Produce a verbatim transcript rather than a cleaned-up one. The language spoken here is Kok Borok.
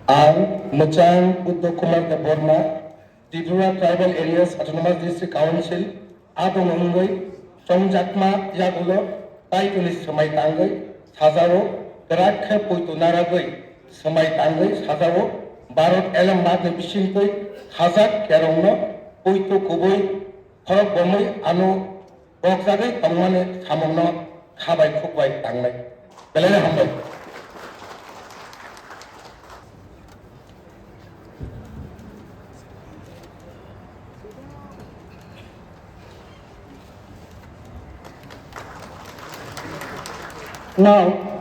Ang Mwchang Buddha Kumar Debbarma, Tripura Tribal Areas Autonomous District Council, aboni wngwi chongjakma yagulo taitoni swmai tangwi sajao, kwrak khe poito naragwi swmai tangwi sajao, Bharat elem matni bisingtwi khajak kerongno poito kubui khorok bomwi ano bokjagwi tongmani samungno khabai khukbai tangnai. Belai hambai. Now,